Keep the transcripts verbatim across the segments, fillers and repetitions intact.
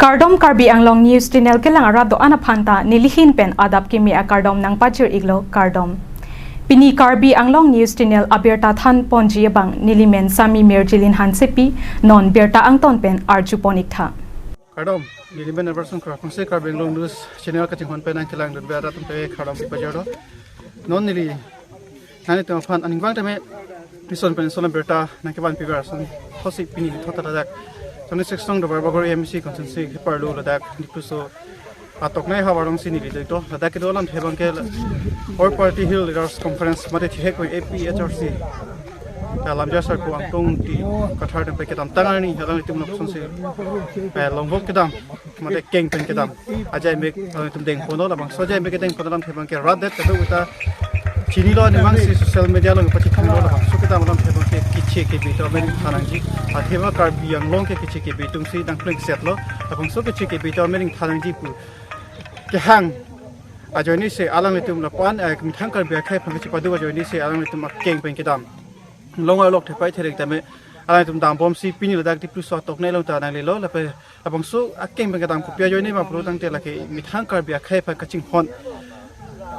Kardom, Karbi Anglong News Channel kelang arat do-an aphan ta nelihin pen adap kimi akardom nangpajir-iklo, kardom. Pini Karbi Anglong News Channel abirta thanponji abang nelimen Sami Mirjilin Hansepi, non birta angton pen arjupon-iktha. Kardom, nelimen Everson Kra, aphrangsi Karbi Anglong News Channel kachinghon pen nangkelangdunver atum te kardom pipajirlo. Non neli nanglitum aphan aningvang tame nison pen nison birta nangkevanpiver ason thotsi pini thot ladak twenty-six nong Duarbagori M A C constituency keparlo ladak Dipluso atoknei ahavar alongsi neli do-iklo. Ladak kedo alamthe abangke All Party Hill Leaders Conference mate thihek ko A P H L C ta lamjar sarpo Angtong Ingti Kathar atum pen kedamtang arni alanglitum lapuson si, eh, longvok kedam mate keng pen kedam ajaimek alanglitum dengponlo. Labangso ajaimek kedengpon alamthe abangke rat det, tapi kita chinilo, nangmangsi social media along pachithanlo. Labangso kedam alamthe abangke keche kebe atum amen than nangji. Athema Karbi Anglong ke keche kebe atumsi nangplengsetlo. Labangso keche kebe atum amen than nangji pu kehang ajoinesi alanglitum lapu-an, eh, methang Karbi akhei aphan kachepado ajoinesi alanglitum akeng pen kedam, long arlok thepai therek tame alanglitum dambomsi pini ladak Dipluso atoknei along ta nanglelo. Lapen labangso akeng pen kedam kopi ajoine ma pulo tangte lake methang Karbi akhei aphan kachinghon,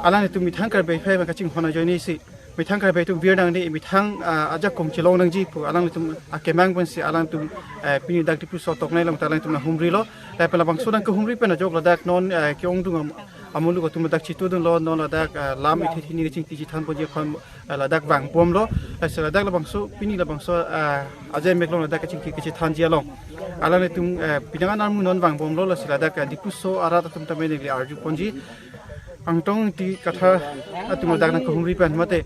alanglitum methang Karbi akhei aphan kachinghon ajoinesi methang Karbi atum vir nangne, methang, ah, ajakong chelong nangji pu alanglitum akemang pensi alanglitum, eh, pini dak Dipluso atoknei along ta alanglitum nanghumrilo. Lapen labangso nangkehumri pen ajok ladak non, eh, ke-ongdung am-, amuluk atum ladak chitudunlo, non ladak, eh, lam ithe thini chingki chithanponji aphan, eh, ladak vangbomlo. Lasi ladak labangso, pini labangso, eh, ajaimek along ladak kachingki kachithanji along alanglitum, eh, pinangan armu non vangbomlo. Lasi ladak, eh, Dipluso arat atum tame neli arjuponji. Angtong Ingti Kathar atum ladak nangkehumri pen mate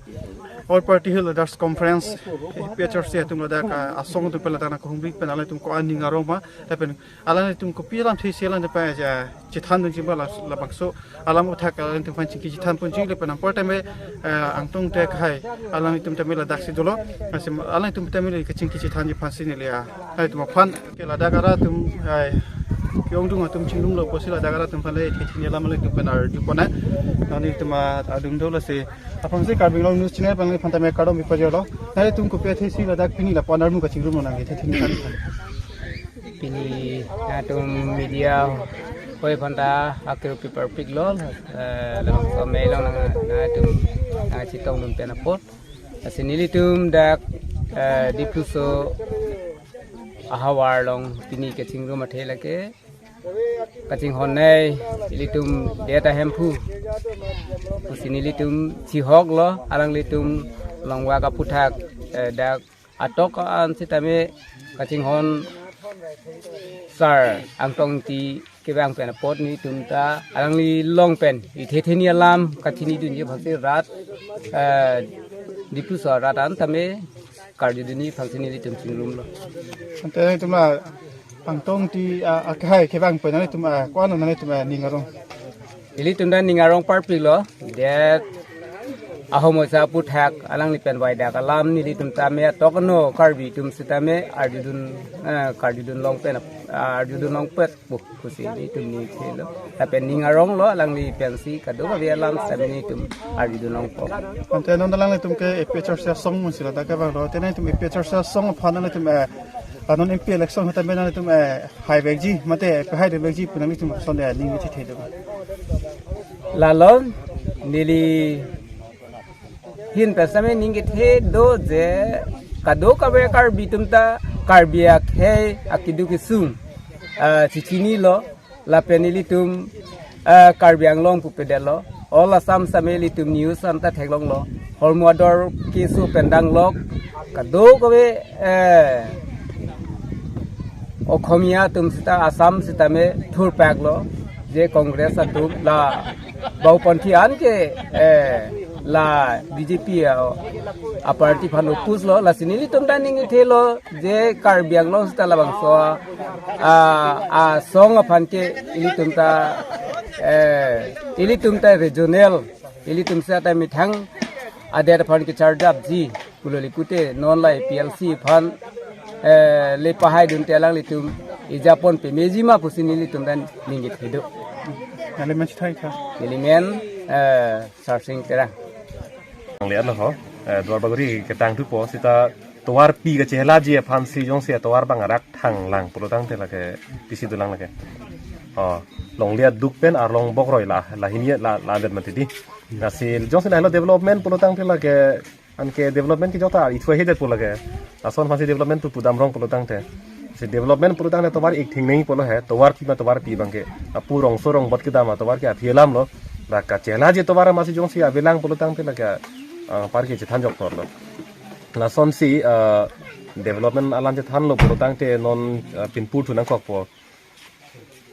All Party Hill Leaders Conference, A P H L C atum ladak, ah, asong atum pen ladak nangkehumri pen alanglitum ko-an ning arong ma, lapen alanglitum kopi alamthesi alanglitum pen, ah, chithandunji ma la-, labangso alam athak alanglitum aphan chingki chithanponji. Lapen anpar tame, ah, Angtong Ingti akhei alanglitum tame ladaksi dolo. Lasi alanglitum tame le kachingki chithanji aphansi neli, ah, alanglitum aphan ke ladak arat atum, ai, ke-ongdung atum chingrumlo pusi ladak arat atum aphan le thethini alam alanglitum pen arjupon nang. Nanglitum adung do lasi aphrangsi Karbi Anglong News Channel pen nangliphan tame kardom pipajirlo. Nanglitum kopi athesi ladak pini lapu-an armu kachingrumlo nang thethini alam aphan? Pini nangtum media hoi aphan ta akiru piparpiklo, eh, labangso amei along nang, nangtum nangchetongdun pen apot. Lasi nelitum dak, eh, Dipluso ahavar along pini kachingrum athe lake kachinghonnei ilitum det ahemphu pusi nelitum chihoklo, alanglitum longvak aputhak, eh, dak atok an sitame kachinghon sar Angtong Ingti kevang pen apot nelitum ta alangli along pen ithetheni alam kachinidunji aphansi rat, eh, Dipluso arat an tame karjudunji aphansi nelitum chingrumlo. Ante nangtum la Angtong Ingti, ah, akhei kevang pen nangtum, ah, ko-an nangtum, ah, ning arong? Ilitum ta ning arong parpiklo, det ahomoi sa aputhak alangli pen vaidak alam nelitum tame atok no Karbi atum sitame arjudun, eh, karjudun long pen, ah, arjudun longpet pu pusi nelitum ningthelo. Lapen ning aronglo alangli pensi kadokave alam sitame nelitum arjudun longpo. Ante non alanglitum ke A P H L C asong amonsi ladak kevanglo. Te nangtum A P H L C asong aphan nangtum, eh, anon M P election ahut tame nangtum, eh, haivekji mate pehai devekji pu nangtum ason, eh, ning chethe do? Lalo neli hin pen sitame ning kethe do je kadokave Karbi atum ta Karbi akhei akeduk kesung, ah, chechinilo, lapen ilitum, ah, Karbi Anglong pupedetlo. All Assam sitame ilitum news anta theklonglo. Hormu ador keso pen danglok kadokave, eh, Okhomia atum sita Assam sitame thurpaklo je Congress atum la Baupanthi an ke, eh, la B J P a, a party aphan oppose lo, lasi nelitum ta ning kethelo je Karbi Anglong sita labangso a, asong aphan ke ilitum ta, eh, ilitum ta regional, ilitum sita methang adet aphan kecharjapji pulo likute non la A P L C aphan, eh, le pahaidunte alanglitum ejapon pemeji ma pusi nelitum ta ning kethe do. Nangli men chethai tha? Neli men, eh, Sarsing Terang. Nangli ano ho, eh, Duarbagori ketang thupo sita tovarpi kachehelaji aphansi jongsi tovar abang arak thanglang pulotangte lake pisi dolang lake? Oh, longle aduk pen arlong bokroi la, la hini la, la det mati di. Lasi jongsi lahelo development pulo tangte lake, anke development kejok ta ithuai hedet pu lake. Lason aphansi development tu pudam rong pulo tangte. Si development pulo tangte tovar ik thing neng pulo he, tovar pi ma tovar pi abangke. Apu rongso rongbot kedam atovar ke aphi alam lo. La kachela je tovar amatsi jongsi avelang pulo tangte lake, ah, anparke chethan jok thor lo. Lasonsi, ah, development alam chethanlo pulo tangte non, ah, pinpur thu nangkokpo.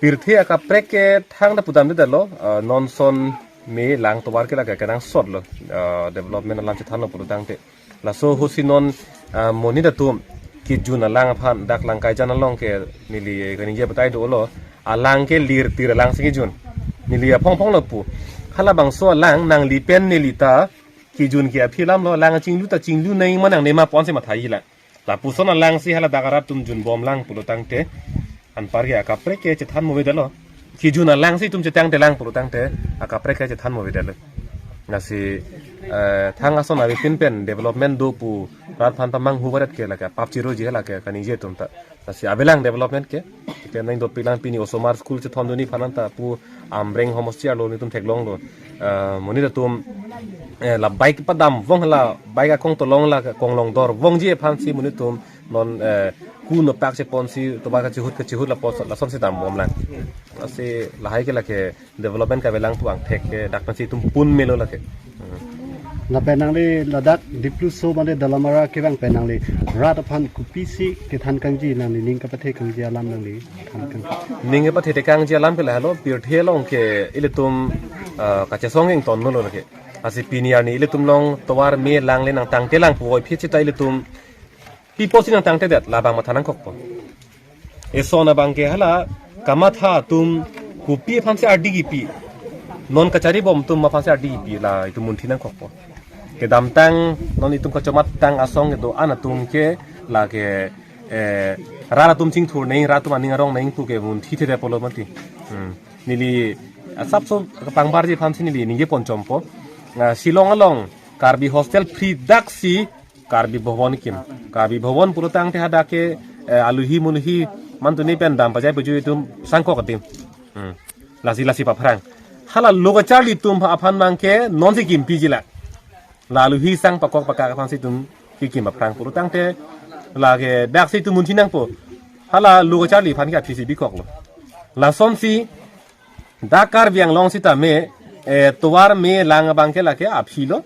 Pirthe akaprek ke thangta pudamdetlo, ah, non son me lang tovar ke lake kenangsot lo, ah, development alam chethanlo pulo tangte. Laso ahutsi non, ah, monit atum kejun alang aphan dak Langkaijan along ke neli kaningje batai dolo, alang ke lirtir alangsi kejun. Neli aphong phong lo pu. Halabangso alang nangli pen neli ta kejun ke aphi alam lo, alang chinglu ta chinglu nai ma nangne ma ponsi matha-i lang. Lapuson alangsi hala dak arat atum junbom lang pulo tangte anparke akaprek ke chethan movedetlo. Kejun alangsi itum chetangte lang pulo tangte akaprek ke chethan movedetlo. Lasi, eh, thang ason avepin pen development do pu rat aphan pamanghu varet ke lake pap chiroji lake kaningje atum ta. Lasi avelang development ke. Ke nang dopik lang pini osomar school chethondunji aphan ta pu Amreng homosti arlo netum theklonglo. Eh, monit atum, eh, la bike padam vong la bike akong tolong la kong long dor vongji aphansi monit atum non, eh, ku nopak cheponsi tovar kachihut kachihut lapuson lasonsi dambom lang. Lasi lahai ke lake development kavelang pu angthek ke dak pensi itum pun melo lake. Hmm. Lapen nangli ladak Dipluso mane Dolamara kevang pen nangli rat aphan kopisi kethan kangji nangli ning kapathe kangji alam nangli than kang. Ning kapathe tekangji alam ke lahelo pirthe along ke ilitum, ah, kachesong ingtonlo lake. Lasi pini arni ilitum along tovar me lang le nangtangte lang puvoiphit sita ilitum pi apotsi nangtangtedet labang matha nangkokpo. Eson abangke hala kamatha atum kopi aphansi ardi kipi. Non kacharibom atum aphansi ardi kipi la itum munthi nangkokpo. Kedamtang non itum kachomat tang asong kedo-an atum ke lake, eh, rat atum chingthur neng, rat atum aning arong neng pu ke munthi thede pulo mati. Hmm. Neli asapso kapangbarji aphansi neli ningje ponchompo. Ah, Shillong along Karbi hostel free daksi Karbi Bhavan kim. Karbi Bhavan pulo tangte hadak ke, eh, aluhi muluhi mantuni pen dam pajai pajui atum sangkok adim. Hmm. Lasi lasi paphrang. Hala lo kacharli atum aphan abangke nonsi kimpiji la. La aluhi sang pakok pakak aphansi itum kekim paphrang pulo tangte lake daksi itum munthi nangpo. Hala lo kacharli aphan ke aphisi bikoklo. Lasonsi dak Karbi Anglong sitame, eh, tovar me lang abangke lake aphilo.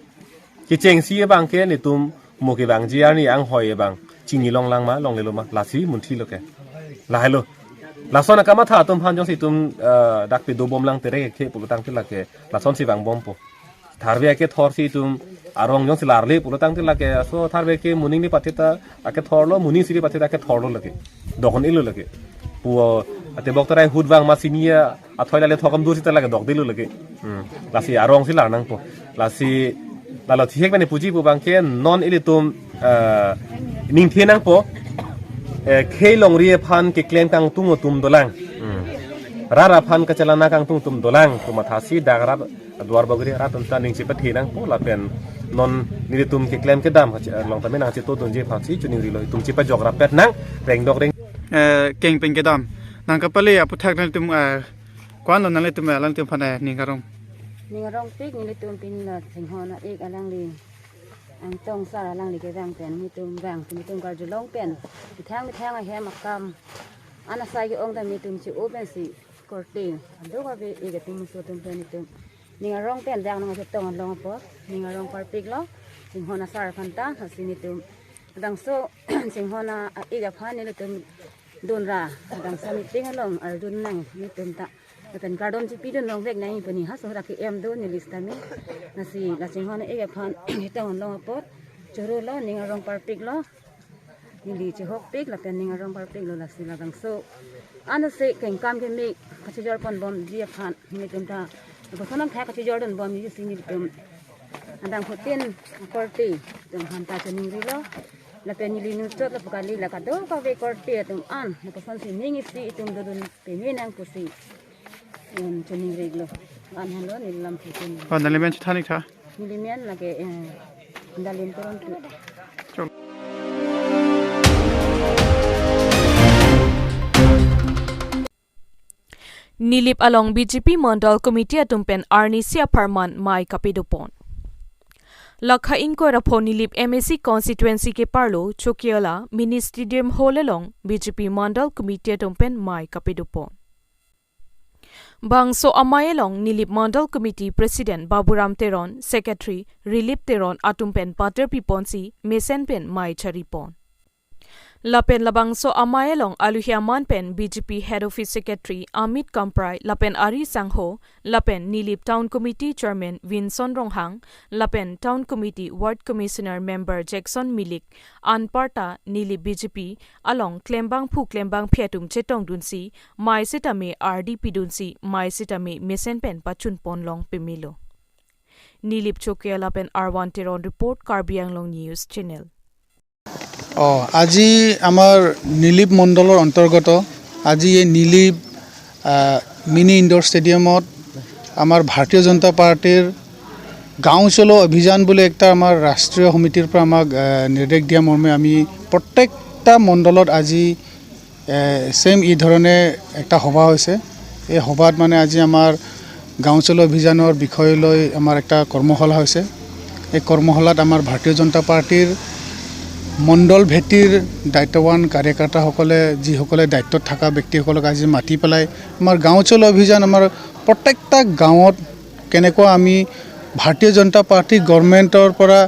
Kechengsi abangke netum mo kevangji arni anghoi abang chinilong lang ma, longlelo ma, lasi munthilo ke. Lahelo. Lason akamatha atum aphan jongsi itum, eh, dak pedobom lang tere ke pulo tangte lake lasonsi vangbompo. Tharve akethorsi itum arong jongsi larle pulo tangte lake aso tharve ke moning ni pathe ta akethorlo, moning si pathe ta akethorlo lake. Dokon ilo lake. Pu atebok tarai hut vang ma sini athoi lale thokam dur sita lake dokdelo lake. Hmm. Lasi arongsi lar nangpo. Lasi lalo thihek mane puji pu abangke non ilitum, eh, ningthe nangpo. Eh, khei longri aphan keklem kangtung atum dolang. Hmm. Rat aphan kachelana kangtung atum dolang. Pu mathasi dak rat Duar Bagori arat atum ta ning chepathe nangpo lapen non nelitum keklem kedam kache-, long tame nangchetodunji aphansi choningrilo itum chepajok rapet nang rengdok reng. Eh, keng pen kedam. Nang kapale aputhak nangtum, eh, ko-an lo nangtum, eh, alangtum aphan, eh, ning arong. Ning arongpik nelitum pini la Chinghon a-ik alangli. Angtong sar alangli kevang pen nelitum vang nelitum karjulong pen. Methang methang ahem akam. Anasai ke-ong ta nelitum che-o pensi korte. Aduk ave ik atum muso atum pen itum. Ning arong pen dak nangchetong along apot. Ning arong parpiklo. Chinghon asar aphan ta. Lasi nelitum. Labangso Chinghon a-ik aphan nelitum dunra. Labangso meeting along arjun nang nelitum ta. Lapen kardom chepidun longvek nang pini ha so ra ke-em do neli sitame. Lasi la Chinghon a-ik aphan chetong along apot. Chorolo ning arong parpiklo. Neli chehokpik lapen ning arong parpiklo lasi labangso. Anase kengkam keme kachejor ponbomji aphan nelitum ta. Koson amthak kachejordunbomji si nelitum. Adang hotin korte atum aphan ta choningrilo. Lapen neli nuchot lapu kali la kadokave korte atum an. Kosonsi ning isi itum dodun peme nang pusi. Em, choningrilo. An halo neli lam hotin. Oh, nangli men chethan ik tha. Neli men lake, eh, Dalin Toronpi. Chok. Nilip along B J P Mandal Committee atum pen arnisi apharman mei kapedopon. Lakha ingkoi ra pho Nilip M A C constituency keparlo Chokihola Mini Stadium Hall along B J P Mandal Committee atum pen mei kapedopon. Bangso amei along Nilip Mandal Committee President Baburam Teron, Secretary Rilip Teron atum pen pater piponsi mesen pen mei charipon. Lapen labangso amei along aluhi aman pen B J P Head Office Secretary Amit Kamprai lapen ari sangho lapen Nilip Town Committee Chairman Vinson Ronghang lapen Town Committee Ward Commissioner Member Jackson Milik anparta Nilip B J P along klembangphu klembangphi atum chetongdunsi mei sitame ardi pidunsi mei sitame mesen pen pachunpon long pemelo. Nilip Chokihola pen Arwan Teron report, Karbi Anglong News Channel. অ আজি আমাৰ নিলিপ মণ্ডলৰ অন্তৰ্গত আজি এই নিলিপ আহ, mini indoor ষ্টেডিয়ামত আমাৰ ভাৰতীয় জনতা পাৰ্টীৰ গাঁও চলো অভিযান বুলি একটা আমাৰ ৰাষ্ট্ৰীয় সমিতিৰ পৰা আমাক আহ, নিৰ্দেশ দিয়া মৰ্মে আমি প্ৰত্যেকটা মণ্ডলত আজি ছেম এই ধৰণে একটা সভা হৈছে। এই সভাত মানে আজি আমাৰ গাঁও চলো অভিযানৰ বিষয় লৈ আমাৰ একটা কৰ্মশালা হৈছে। এই কৰ্মশালাত আমাৰ ভাৰতীয় জনতা পাৰ্টীৰ মণ্ডল ভেটিৰ দায়িত্বৱান কাৰ্যকৰ্তাসকলে যিসকলে দায়িত্বত থকা ব্যক্তিসকলক আজি মাতি পেলাই আমাৰ গাঁও চলো অভিযান আমাৰ প্ৰত্যেকটা গাঁৱত কেনেকুৱা আমি ভাৰতীয় জনতা পাৰ্টী গভৰ্ণমেণ্টৰ পৰা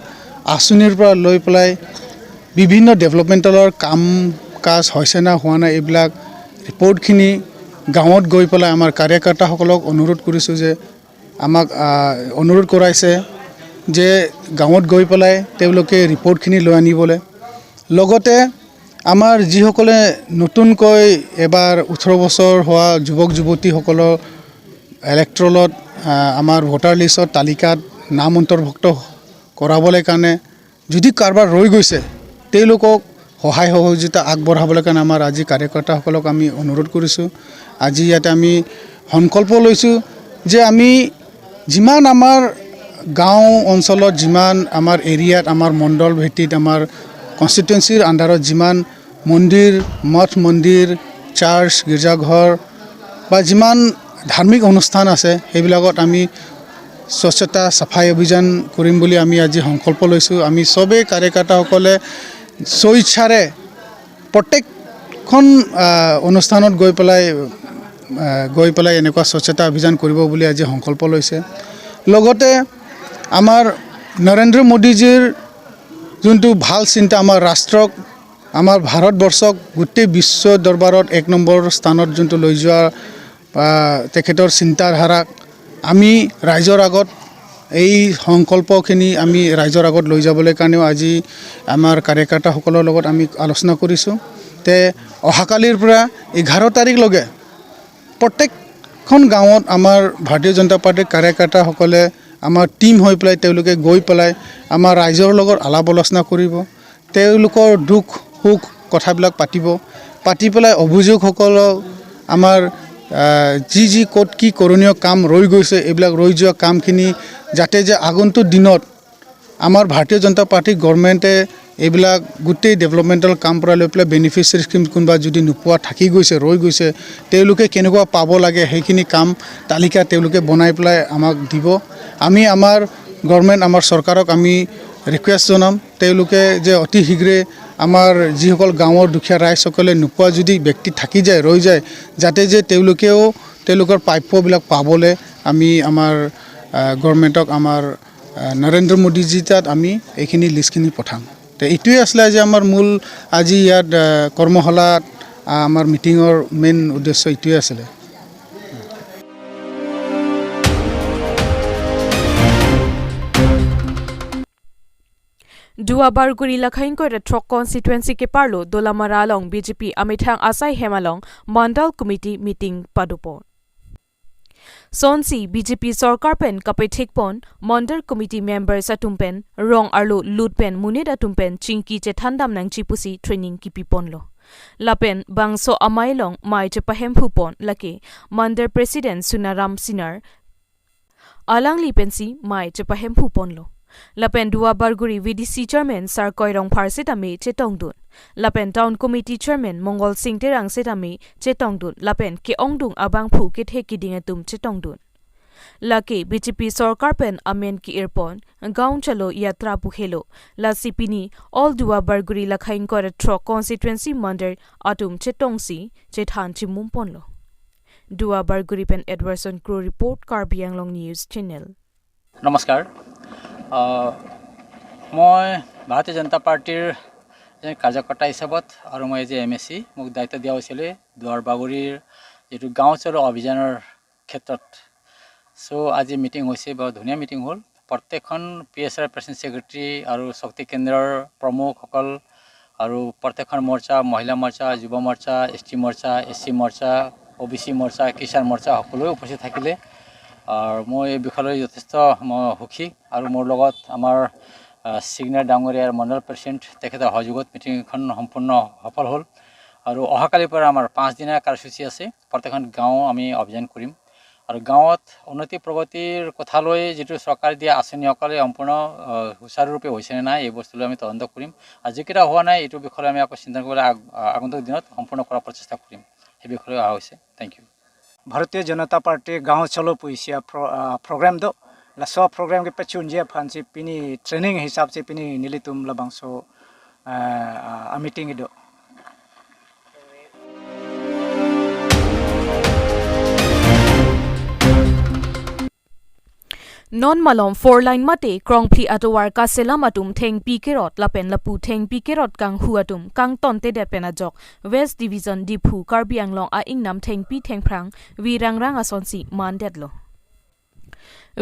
আঁচনিৰ পৰা লৈ পেলাই বিভিন্ন ডেভেলপমেণ্টেলৰ কাম কাজ হৈছে না হোৱা নাই এইবিলাক ৰিপৰ্টখিনি গাঁৱত গৈ পেলাই আমাৰ কাৰ্যকৰ্তাসকলক অনুৰোধ কৰিছোঁ যে আমাক আহ, অনুৰোধ কৰাইছে যে গাঁৱত গৈ পেলাই তেওঁলোকে ৰিপৰ্টখিনি লৈ আনিবলৈ। লগতে আমাৰ যিসকলে নতুনকৈ এবাৰ ওঠৰ বছৰ হোৱা যুৱক যুৱতীসকলৰ ইলেক্ট্ৰলত আহ, আমাৰ ভোটাৰ লিষ্টত তালিকাত নাম অন্তৰ্ভুক্ত কৰাবলৈ কাৰণে যদি কাৰোবাৰ ৰৈ গৈছে তেওঁলোকক সহায় সহযোগিতা আগবঢ়াবলৈ কাৰণে আমাৰ আজি কাৰ্যকৰ্তাসকলক আমি অনুৰোধ কৰিছোঁ। আজি ইয়াতে আমি সংকল্প লৈছোঁ যে আমি যিমান আমাৰ গাঁও অঞ্চলত যিমান আমাৰ এৰিয়াত আমাৰ মণ্ডল ভেটিত আমাৰ কনষ্টিটুৱেঞ্চিৰ আণ্ডাৰত যিমান মন্দিৰ মঠ মন্দিৰ চাৰ্চ গীৰ্জাঘৰ বা যিমান ধাৰ্মিক অনুষ্ঠান আছে সেইবিলাকত আমি স্বচ্ছতা চাফাই অভিযান কৰিম বুলি আমি আজি সংকল্প লৈছোঁ। আমি চবেই কাৰ্যকৰ্তাসকলে স্বইচ্ছাৰে প্ৰত্যেকখন আহ, অনুষ্ঠানত গৈ পেলাই আহ, গৈ পেলাই এনেকুৱা স্বচ্ছতা অভিযান কৰিব বুলি আজি সংকল্প লৈছে। লগতে আমাৰ নৰেন্দ্ৰ মোদীজীৰ যোনটো ভাল চিন্তা আমাৰ ৰাষ্ট্ৰক আমাৰ ভাৰতবৰ্ষক গোটেই বিশ্ব দৰবাৰত এক নম্বৰ স্থানত যোনটো লৈ যোৱা আহ, তেখেতৰ চিন্তাধাৰাক আমি ৰাইজৰ আগত এই সংকল্পখিনি আমি ৰাইজৰ আগত লৈ যাবলৈ কাৰণেও আজি আমাৰ কাৰ্যকৰ্তাসকলৰ লগত আমি আলোচনা কৰিছোঁ। তে অহাকালিৰ পৰা এঘাৰ তাৰিখলৈকে প্ৰত্যেকখন গাঁৱত আমাৰ ভাৰতীয় জনতা পাৰ্টীৰ কাৰ্যকৰ্তাসকলে আমাৰ টিম হৈ পেলাই তেওঁলোকে গৈ পেলাই আমাৰ ৰাইজৰ লগত আলাপ আলোচনা কৰিব। তেওঁলোকৰ দুখ সুখ কথাবিলাক পাতিব। পাতি পেলাই অভিযোগসকলক আমাৰ আহ, যি যি ক'ত কি কৰণীয় কাম ৰৈ গৈছে এইবিলাক ৰৈ যোৱা কামখিনি যাতে যে আগন্তুক দিনত আমাৰ ভাৰতীয় জনতা পাৰ্টী গভৰ্ণমেণ্টে এইবিলাক গোটেই ডেভেলপমেণ্টেল কাম পৰা লৈ পেলাই বেনিফিচিয়াৰী স্কিম কোনোবা যদি নোপোৱা থাকি গৈছে ৰৈ গৈছে তেওঁলোকে কেনেকুৱা পাব লাগে সেইখিনি কাম তালিকা তেওঁলোকে বনাই পেলাই আমাক দিব। আমি আমাৰ গভৰ্ণমেণ্ট আমাৰ চৰকাৰক আমি ৰিকুৱেষ্ট জনাম তেওঁলোকে যে অতি শীঘ্ৰে আমাৰ যিসকল গাঁৱৰ দুখীয়া ৰাইজসকলে নোপোৱা যদি ব্যক্তি থাকি যায় ৰৈ যায় যাতে যে তেওঁলোকেও তেওঁলোকৰ প্ৰাপ্যবিলাক পাবলৈ আমি আমাৰ আহ, গভৰ্ণমেণ্টক আমাৰ আহ, নৰেন্দ্ৰ মোদীজী তাত আমি এইখিনি লিষ্টখিনি পঠাম। তে এইটোৱে আছিলে আজি আমাৰ মূল আজি ইয়াত আহ, কৰ্মশালাত আহ, আমাৰ মিটিঙৰ মেইন উদ্দেশ্য এইটোৱে আছিলে। Duar Bagori Lakha ingkoi ra throk constituency keparlo Dolamara along B J P amethang asai hem along Mandal Committee meeting padopon. Sonsi B J P sorkar pen kapethekpon Mandal Committee members atum pen rong arlo lut pen monit atum pen chingki chethandam nangji pusi training kipiponlo. Lapen bangso amei along mei chepahemphupon lake Mandal President Sunaram Sinar alangli pensi mei chepahemphuponlo. Lapen Duar Bagori V D C Chairman Sarkoi Rongphar sitame chetongdun. Lapen Town Committee Chairman Mongol Sing Terang sitame chetongdun. Lapen ke-ongdung abangphu kethe keding atum chetongdun. Lake B J P sorkar pen amen ke-irpon, Gaon Chalo Yatra pu helo. Lasi pini all Duar Bagori lakhain korethrok constituency mandar atum chetongsi chethan chimumponlo. Duar Bagori pen Edwardson Kro report, Karbi Anglong News Channel. নমস্কাৰ। আহ, মই ভাৰতীয় জনতা পাৰ্টীৰ এজন কাৰ্যকৰ্তা হিচাপত আৰু মই as A M A চি, মোক দায়িত্ব দিয়া হৈছিলে দুৱাৰ বাগৰিৰ যিটো গাঁও চলো অভিযানৰ ক্ষেত্ৰত। চ' আজি মিটিং হৈছে, বৰ ধুনীয়া মিটিং হ'ল। প্ৰত্যেকখন পি এছ আৰ প্ৰেচিডেণ্ট ছেক্ৰেটাৰী আৰু শক্তি কেন্দ্ৰৰ প্ৰমুখসকল আৰু প্ৰত্যেকখন মৰ্চা, মহিলা মৰ্চা, যুৱ মৰ্চা, এছ টি মৰ্চা, এছ চি মৰ্চা, অ' বি চি মৰ্চা, কিষাণ মৰ্চা সকলোৱে উপস্থিত থাকিলে। আৰু মই এই বিষয়লৈ যথেষ্ট মই সুখী আৰু মোৰ লগত আমাৰ, আহ, ছিনিয়ৰ ডাঙৰীয়া আৰু মণ্ডল প্ৰেচিডেণ্ট, তেখেতৰ সহযোগত মিটিংখন সম্পূৰ্ণ সফল হ'ল। আৰু অহাকালিৰ পৰা আমাৰ পাঁচদিনীয়া কাৰ্যসূচী আছে, প্ৰত্যেকখন গাঁও আমি অভিযান কৰিম। আৰু গাঁৱত উন্নতি প্ৰগতিৰ কথা লৈ যিটো চৰকাৰে দিয়া আঁচনিসকলে সম্পূৰ্ণ, আহ, সুচাৰুৰূপে হৈছে নে নাই, এই বস্তুলৈ আমি তদন্ত কৰিম। আৰু যিকেইটা হোৱা নাই, এইটো বিষয়লৈ আমি আকৌ চিন্তা কৰিবলৈ আগ-, আগন্তুক দিনত সম্পূৰ্ণ কৰাৰ প্ৰচেষ্টা কৰিম। সেই বিষয়লৈ অহা হৈছে। Thank you. ভাৰতীয় জনতা পাৰ্টীৰ গাঁও চলো pu isi a pro-, ah, program do. Laso program kepachunji aphansi pini training hisapsi pini nelitum labangso, ah, ah, meeting do. Non malom four lane mate krongphli atovar kaselam atum thengpi kerot lapen lapu thengpi kerot kanghu atum kangtontedet pen ajok West Division Diphu Karbi Anglong a-ingnam thengpi thengphrang vi rangrang asonsi mandetlo.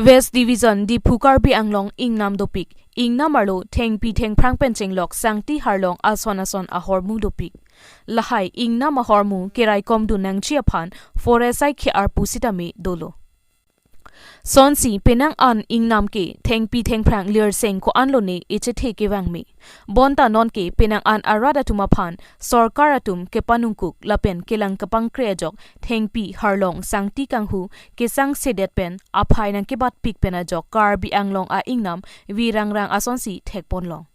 West Division Diphu Karbi Anglong ingnam dopik, ingnam arlo thengpi thengphrang pen chenglok sangti harlong ason ason ahormu dopik. Lahai ingnam ahormu keraikomdun nangji aphan forest saikhi arpu sitame dolo. Sonsi penang an ingnam ke thengpi thengphrang lirseng ko-anlo ne echethe kevang me. Bonta nonke penang an arat atum aphan sorkar atum kepanungkuk lapen kelang kepangkre ajok thengpi harlong sangti kanghu kesangsedet pen aphai nangkebatpik pen ajok Karbi Anglong a-ingnam vi rangrang asonsi thekponlong.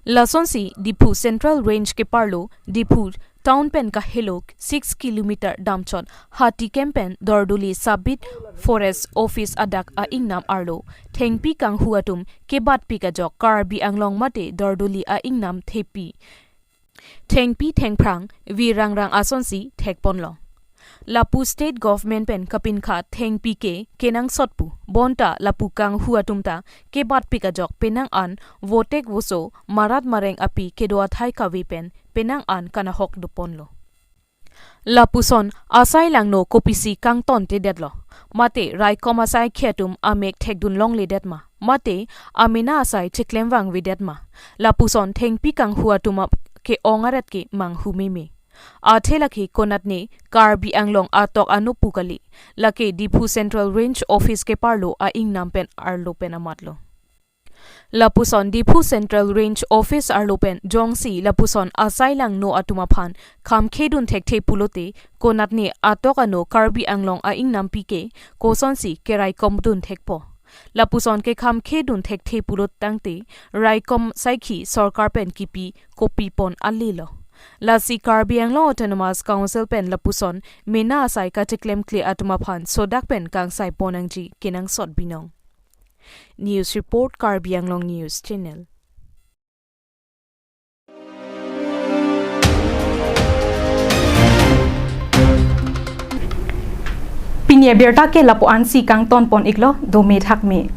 Lasonsi Diphu Central Range keparlo Diphu town pen kahelo six kilometer damchot Hatikem pen Dordoli Sub Forest Office adak a-ingnam arlo thengpi kanghu atum kebatpik ajok Karbi Anglong mate Dordoli a-ingnam thengpi, thengpi thengphrang vi rangrang asonsi thekponlong. Lapu state government pen kapinkha thengpi ke kenangsot pu, bonta lapu kanghu atum ta kebatpik ajok penang an votek voso marat mareng api kedo athai kave pen penang an kanahok doponlo. Lapuson asai langno kopisi kangtontedetlo? Mate raikom asaikhi atum amek thekdun longledet ma? Mate amena asai cheklemvangvedet ma? Lapuson thengpi kanghu atum ap-, ke-ong aret ke manghu meme. Athe lake konatne Karbi Anglong atok anopu kali. Lake Diphu Central Range Office keparlo a-ingnam pen arlo pen amatlo. Lapuson Diphu Central Range Office arlo pen jongsi lapuson asai langno atum aphan khamkhedun thekthe pulote konatne atok ano Karbi Anglong a-ingnampi ke kosonsi keraikomdun thekpo? Lapuson kekhamkhedun thekthe pulot tangte raikom saikhi sorkar pen kipi kopipon alilo. Lasi Karbi Anglong Autonomous Council pen lapuson mena asai kacheklemkle atum aphan sodak pen kangsaipon nangji kenangsot binong. News report, Karbi Anglong News Channel. Pini abirta ke lapu-ansi kangtonpon iklo, dome thakme.